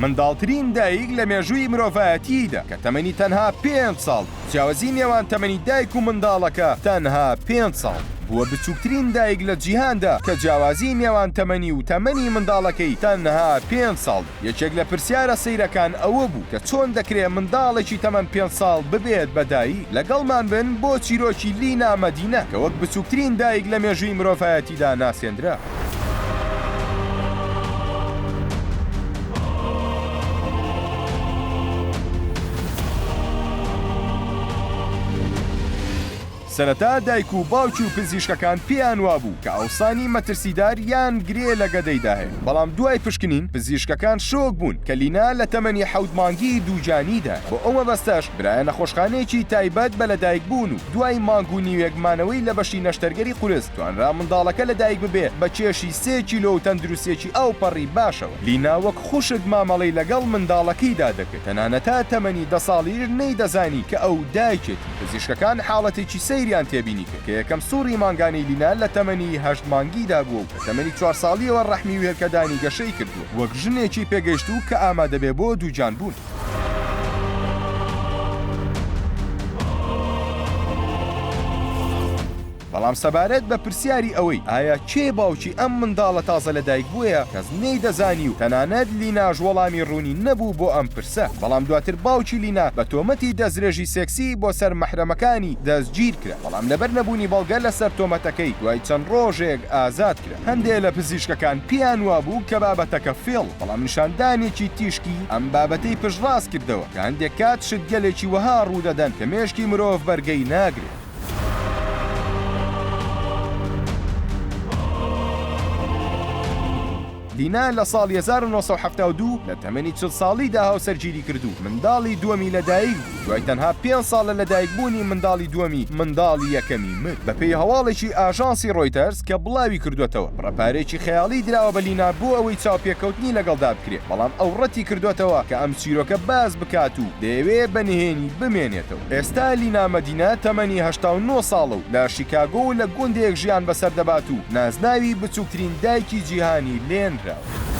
منداڵترین دایک لە مێژووی مرۆڤایەتییدا کە تەمەنی تەنها پێنج ساڵ بوو، جیاوازی نێوان تەمەنی دایک و منداڵەکە تەنها پێنج ساڵ بوو، بووە بچووکترین دایک لە جیهاندا کە جیاوازی نێوان تەمەنی و تەمەنی منداڵەکەی تەنها پێنج ساڵ بوو. یەکێک لە پرسیارە سەیرەکان ئەوە بوو کە چۆن دەکرێ منداڵێکی تەمەن پێنج ساڵ ببێت بە دایک؟ لەگەڵمان بن بۆ چیرۆکی لینا مەدینە کە وەک بچووکترین دایک لە مێژووی مرۆڤایەتیدا ناسێندرا. سەرەتا دایک و باوکی و پزیشکەکان پێیان وابوو کە ئاوسانی مەترسیدار یان گرێ لە گەدەیدا هەیە، بەڵام دوای پشکنین پزیشکەکان شۆک بوون کە لینا لە تەمەنی حەوت مانگی دووگیانیدایە، بۆ ئەو مەبەستەش برایە نەخۆشخانەیەکی تایبەت بە لەدایکبوون و دوای مانگ و نیوێک مانەوەی لە بەشی نەشتەرگەری قورس توانرا منداڵەکە لەدایک ببێ بە کێشی سێ کیلۆ و تەندروستیەکی ئەوپەڕی باشەوە. لینا وەک خوشک مامەڵەی لەگەڵ منداڵەکەیدا دەکرد، تەنانەت تا تەمەنی دە ساڵیش نەیدەزانی کە ئەو دایکێتی. پزیشکەکان حاڵەتێکی سەیریان تێبینی کرد کە یەکەم سوڕی مانگانەی لینا لە تەمەنی هەشت مانگیدا بووە و لە تەمەنی چوار ساڵییەوە ڕەحمی و هێلکەدانی گەشەی کردووە وەک ژنێکی پێگەیشتوو کە ئامادەبێ بۆ دووگیان بوون. بەڵام سەبارەت بە پرسیاری ئەوەی ئایا کێ باوکی ئەم منداڵە تازە لەدایکبووەیە کەس نەیدەزانی و تەنانەت لیناش وەڵامی ڕوونی نەبوو بۆ ئەم پرسە، بەڵام دواتر باوکی لینا بە تۆمەتی دەستدرێژی سێکسی بۆ سەر مەحرەمەکانی دەستگیرکرا، بەڵام لەبەر نەبوونی بەڵگە لەسەر تۆمەتەکەی دوای چەند ڕۆژێک ئازاد کرا. هەندێ لە پزیشکەکان پێیان وابوو کە بابەتەکە فێڵە، بەڵام نیشاندانێکی تیشکی ئەم بابەتەی پشتڕاست کردەوە کە هەندێک کات شتگەلێکی وەها ڕوودەدەن کە مێشکی مرۆڤ بەرگەی ناگرێت. لینا لە ساڵی 1972 لە تەمەنی 40 ساڵیدا هاوسەرگیری کرد و منداڵی دووەمی لەدایک بوو، دوای تەنها پێنج ساڵ لە لەدایکبوونی منداڵی دووەمی، منداڵی یەکەمی مرد. بەپێی هەواڵێکی ئاژانسی ڕۆیتەرز کە بڵاوی کردووەتەوە، بڕە پارەیەکی خەیاڵی دراوە بە لینا بۆ ئەوەی چاوپێکەوتنی لەگەڵدا بکرێت، بەڵام ئەو ڕەتی کردووەتەوە کە ئەم چیرۆکە باس بکات و دەیەوێت بە نهێنی بمێنێتەوە. ئێستا لینا مەدینە تەمەنی 89 ساڵە و لە شیکاگۆ و لە گوندێک ژیان بەسەر دەبات و نازناوی بچووکترین دایکی جیهانی لێنراوە.